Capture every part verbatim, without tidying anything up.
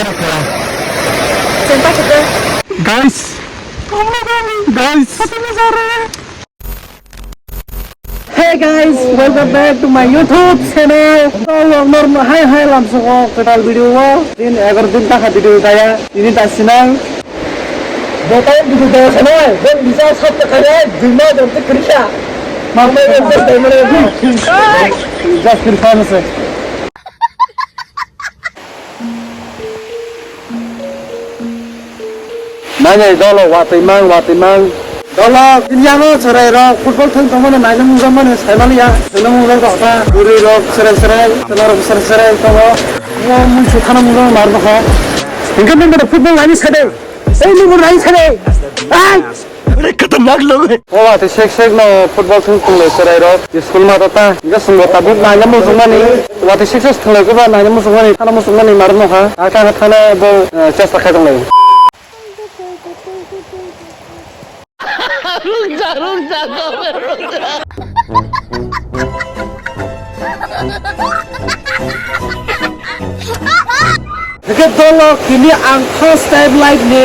Guys, guys. Hey guys, welcome back to my YouTube channel. Normal hai hai lamsoko kwtal video o. Din egar din taka video daya. Ini tak sinang. Botai video daya sanai. Din bisa sab tak kaya. Dima dong tu kerja. Mamai yang saya mana ni? Just kerja masa. Nai nai dolo watwi mang, watwi mang. Dolo, tini ano chwrai rok football thwng tongmani naina mungjakmani saimaliya. Naina mungjak rok ta. Bwrwi rok chwrai chwrai, chwla rok chwrai chwrai tongo. Mo mui su thana mungjak mar bokha. Hingke nung bono football naini sade. Ei nung bono naini sade. Ai! अरे खतरनाक लोग है। O watwi sek sek no football thwng thwng lai chwrai rok school mata ta. Hingke chwng bo tabuk naina muchungmani. Watwi sek sek thwng lai kwba naina muchungmani, thana muchungmani mar bokha. Akha kha thana bo, eh, chesta khai tong lai. Hingke dolo kini ang first time life ni, eh,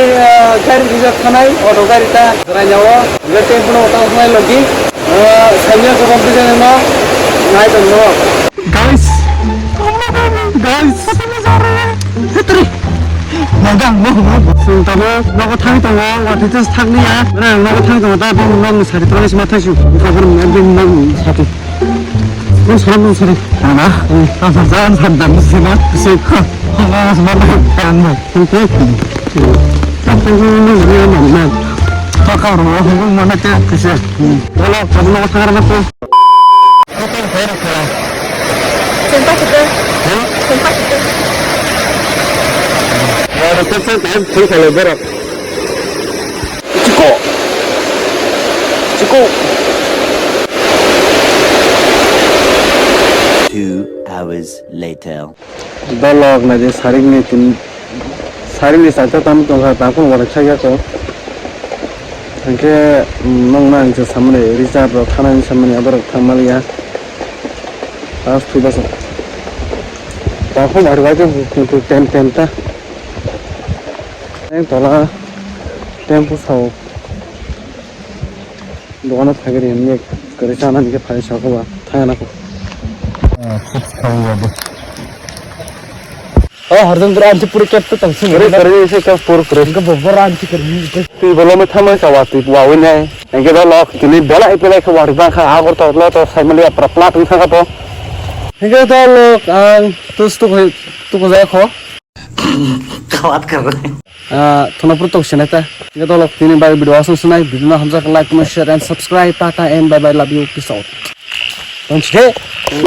gari rijak thanai, auto gari ta raina o. Hingke tempo no tang thanai logi, eh, sanya ko bom tijani no nai tong no. Guys, guys, hetri, magang mo mo. Sung tamo nogo thang tongo, watwi tes thang niya. Mana nogo thang tongo ta, bini nok ni sari tong sima thaisu. Kabur bini nok ni sari. Nung sana, nung sana. Sana? Hmm. Ang sana, sana, sana, sana. Kasi, ha, ha, sana, sana, sana. Ang sana. Ang sana, sana, sana, sana. Ang sana, sana, sana, sana. Taka ro, hung mana te, kasi. Hmm. Wala, kamu nak sekarang apa? Apa yang saya nak sekarang? Sempat kita. Hah? Sempat kita. Ya, ada pesan kan? Saya kalau berak. Chiko. Chiko. Two hours later. Dolok nai de sarik ni tin, sarik ni salsa tam tong kha, tang phung wara kha ya ko. Hingke, mm, nong na ang samani reserve rok thana ni samani abo rok thang mali ya. Pas thui basa. Tang phung wara wai tem tem ta. Ang tola tempo sao. Dogano thagri hwnwi kwrwi chana hwnkhe phai saka ba thaya nangkuk. Ah, chips khawi ya bo. Oh, harjang bura anchi pura kep to tong sung. Kwrwi, kwrwi se kep pur kwrwi. Hwnkhe bo bura anchi kwrwi. Twi bo lomwi thamwi sa wa twi wa wi nai. Hwnkhe do lok tini belai belai khe wa ri bang kha agor to lo to sai mali ya pra plat wng thang kha bo. Hwnkhe do lok ang tus tuk tuk jai kho. क्या बात कर रहे हैं? Ah, thuna pura tok sinai ta. Hingke dolok tini bai video aswk sinai, video no hamjak like, comment, share and subscribe. Tata and bye bye, love you, peace out. Tong chike.